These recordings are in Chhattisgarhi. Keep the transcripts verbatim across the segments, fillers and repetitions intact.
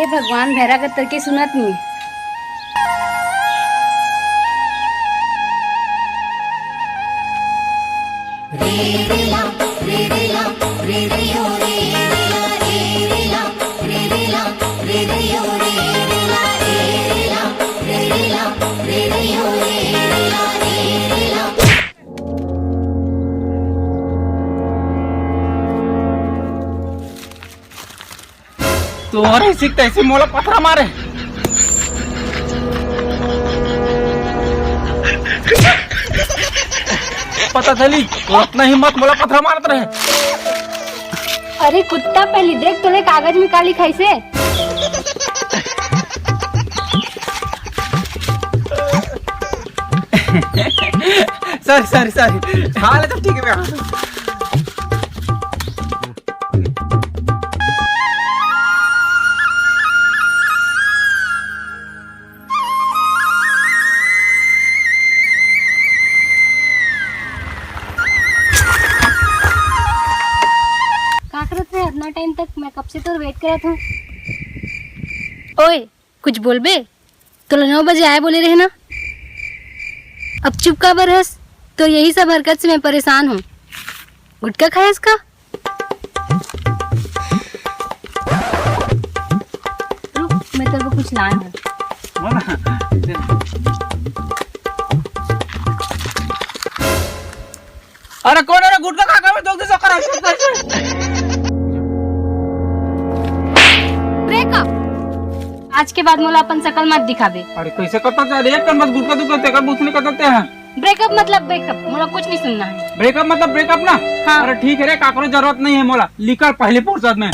भगवान भैरा के तरके सुनत नहीं। तोर ऐसी तैसी मोला पथरा मारे। पता चली, तोर अतना हिम्मत, मोला पथरा मारत रहे। अरे कुत्ता, पहली देख तोले कागज में का लिखाइसे। Sorry, sorry, sorry. हाँ, ले तो ठीक है। का करत रहे अतना टाइम तक? मैं कब से तोर वेट करत हूँ। ओए, कुछ बोलबे? तोला नौ बजे आए बोले रहे ना। अब चुप काबर हस? तो यही सब हरकत से मैं परेशान हूँ। गुटखा खाए इसका? रुक, मैं तेरे को कुछ लान हूँ। बोला। अरे कौन है रे? गुटखा खा के मैं जल्दी से करा। ब्रेकअप। आज के बाद मोला अपन शकल मत दिखाबे। अरे कैसे करता था? एक कन बस गुटखा दुखा तेकर दूसरे का करते हैं। ब्रेकअप मतलब ब्रेकअप, मोला कुछ नहीं सुनना है। ब्रेकअप मतलब ब्रेकअप ना? हाँ। अरे ठीक है रे, काकरो जरूरत नहीं है मोला। निकल पहली फुर्सत में।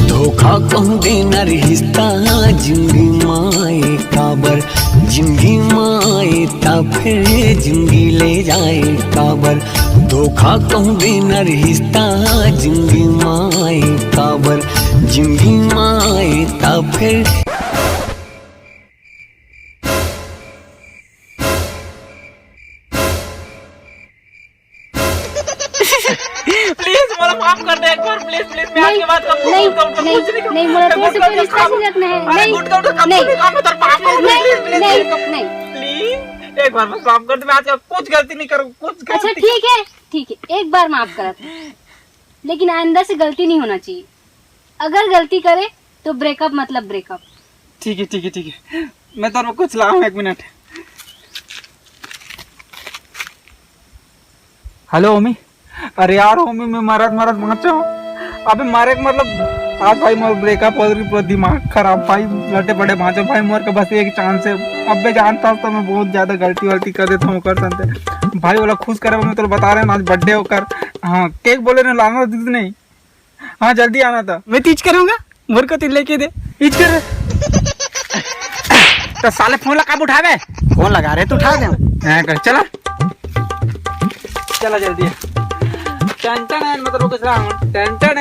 धोखा कहूँ देना रिश्ता जिंदगी माए काबर, जिंदगी माए ता फिर जिंदगी ले जाए काबर। धोखा कहूँ देना रिश्ता जिंदगी माए काबर, जिंदगी माए ता फिर। प्लीज मोला माफ कर दे एक बार, प्लीज प्लीज। मैं आज के बाद कब नहीं, गुटखा उटखा नहीं, कुछ नहीं करूँ। नहीं, मोला मैं तोर से गुटखा कोई उटखा रिश्ता खाऊँ। नहीं रखना है। अरे नहीं, गुटखा उटखा कब नहीं, नहीं खाऊँ मैं, तेरे पाँव में नहीं, प्लीज, प्लीज, नहीं, प्लीज। नहीं। प्लीज एक बार बस माफ कर दे, मैं आज के बाद कुछ गलती नहीं करूँ, कुछ गलती। अच्छा ठीक है, ठीक है, एक बार माफ करत हूँ, लेकिन आइंदा से गलती नहीं होना चाहिए। अगर गलती करे तो ब्रेकअप मतलब ब्रेकअप। ठीक है, ठीक है, ठीक है, मैं तोर कुछ लाऊँ, एक मिनट। हेलो ओमी। अरे यार ओमी, मैं मरत मरत बाँचो। अबे मारे के मतलब आज भाई मोर ब्रेकअप हो गई, पूरा दिमाग खराब भाई, लटे पड़े बाँचो भाई, मोर के बस एक चांस है। अबे जानता तो मैं बहुत ज्यादा गलती वलती कर देता हूँ ओकर संग भाई, ओला खुश करे मैं तो बता रहे हैं आज बर्थडे ओकर। हाँ केक बोले ना लाना दिस नहीं। हाँ जल्दी आना था। मैं तीज करूंगा, मोर को तिल लेके दे। इच कर। तो साले फोन लगा उठावे। फोन लगा रहे तो उठा दे। हाँ कर चला। चला जल्दी। टन टन, मतलब रुक रहा हूँ। टन टन।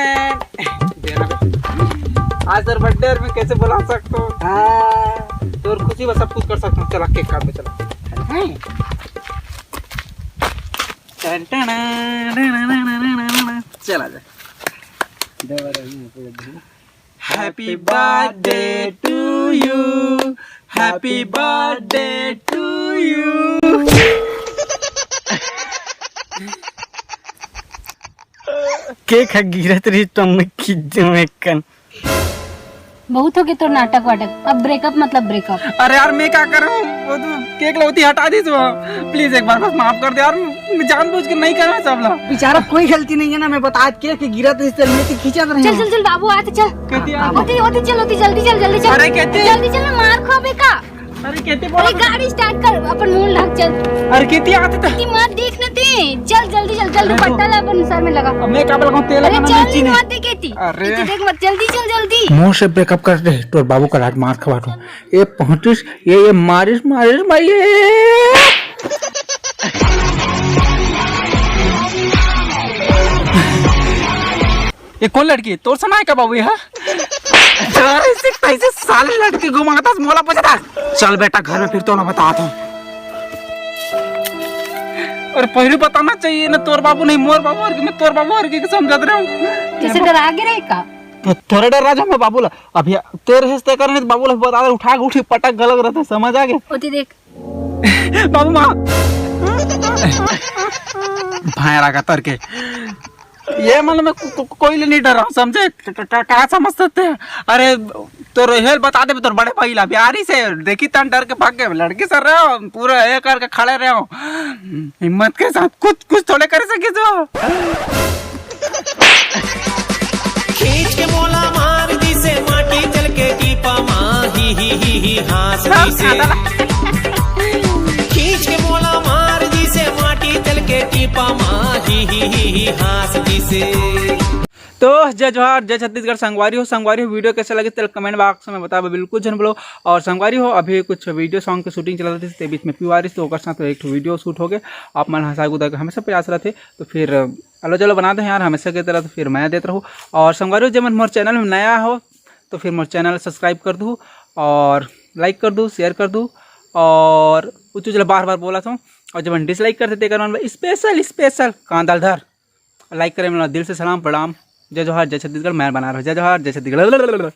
आज तेरा बर्थडे और मैं कैसे बुला सकता हूँ? हाँ। तो और खुशी में सब कुछ कर सकता हूँ। चला केक काट दे चला। हैं? टन टन। चला जा। Happy birthday to you, happy birthday to you। Cake ह गिरत रही तो मैं खींच देवं एक कन। बहुत हो गया तोर नाटक वाटक, अब ब्रेकअप मतलब ब्रेकअप। अरे यार मैं क्या कर रहा हूँ, वो तो केक लौती हटा दी तू। प्लीज एक बार बस माफ कर दे यार, मैं जानबूझ के नहीं कर रहा सब ला। बेचारा कोई गलती नहीं है ना, मैं बता के के गिरा तो इस तरह मैं तो खींचा तो नहीं चल हूँ। चल चल बाबू आ तो चल। कहती आ। होती होती चल होती जल्दी चल जल्दी चल। अरे कहती। जल्दी चल ना मार खो अबे का। अरे कहती बोला अरे तो। गाड़ी स्टार्ट कर अपन मुंह ढक चल। अरे कहती आते तो। कहती मत देख ना ते चल जल्दी चल जल अरे तो। दुपट्टा ला अपन सर में लगा। अब मैं क्या बोला तेल अरे लगाना चल नहीं नहीं चीनी। मत दे कहती अरे। कहती देख मत जल्दी चल जल्दी। मोर से ब्रेकअप कर दे, तोर बाबू का रात मार खवा दो। ये पहुंचिस, ये, ये मारिस, मारिस, मारिस। ये कौन लड़की है? तोर सना है का बाबू ये, हाँ? अरे, इसे कैसे साले लड़की घुमाता, मोला पहुंचाता। चल बेटा, घर में फिर तो ना बताता हूँ। और पहले बताना चाहिए ना, तोर बाबू नहीं, मोर बाबू, और मैं तोर बाबू, और की समझत रहे हूँ। जैसे डरा के रहे का? तो थोड़ा डर राजा मैं बाबू ला, अभी तेरे हिस्से कर नहीं तो बाबू ला बता दे, उठा के उठी पटक गलत रहता, समझ आ गया? होती देख। बाबू माँ। भाया रागा तर के। ये मतलब मैं को, को, कोई ले नहीं डर रहा हूँ, समझे? क- क- क- कहाँ समझ सकते हैं? अरे, तो रोहेल बता दे, तोर बड़े भाई ला बिहारी से देखी तन डर के भाग गए। लड़की सर रहे हो, पूरा ये करके खड़े रहे हो, हिम्मत के साथ कुछ कुछ थोड़े कर सके तो। खींच के मोला मार दिसे माटी चल के टीपा मा ही ही ही ही हाँस दिसे। खींच के मोला मार दिसे माटी चल के टीपा मा ही ही ही ही हाँस दिसे। तो जय जोहार, जय छत्तीसगढ़। संगवारी हो, संगवारी हो, वीडियो कैसे लगे तेल कमेंट बॉक्स में बताबे बिल्कुल झन बोलो। और संगवारी हो, अभी कुछ वीडियो सॉन्ग के शूटिंग चलत रहिस, ते बीच में पीवारिस, तो ओकर साथ एक ठो वीडियो शूट हो गए। आप मन हंसा गुदा के हमेशा प्रयास रहते, तो फिर अलो चलो बना दो यार, हमेशा की तरह, तो फिर मैं देत रहूँ। और संगवारी हो, जे मन मोर चैनल में नया हो, तो फिर मोर चैनल सब्सक्राइब कर दू और लाइक कर दू, शेयर कर दू। और उचु चला बार बार बोला था, और जब डिसलाइक करते तेकर मन स्पेशल स्पेशल कांदा ल धर। लाइक करे, मेरा दिल से सलाम प्रणाम। जय जोहार, जय छत्तीसगढ़, मैं बना रहो। जय जोहार, जय छत्तीसगढ़।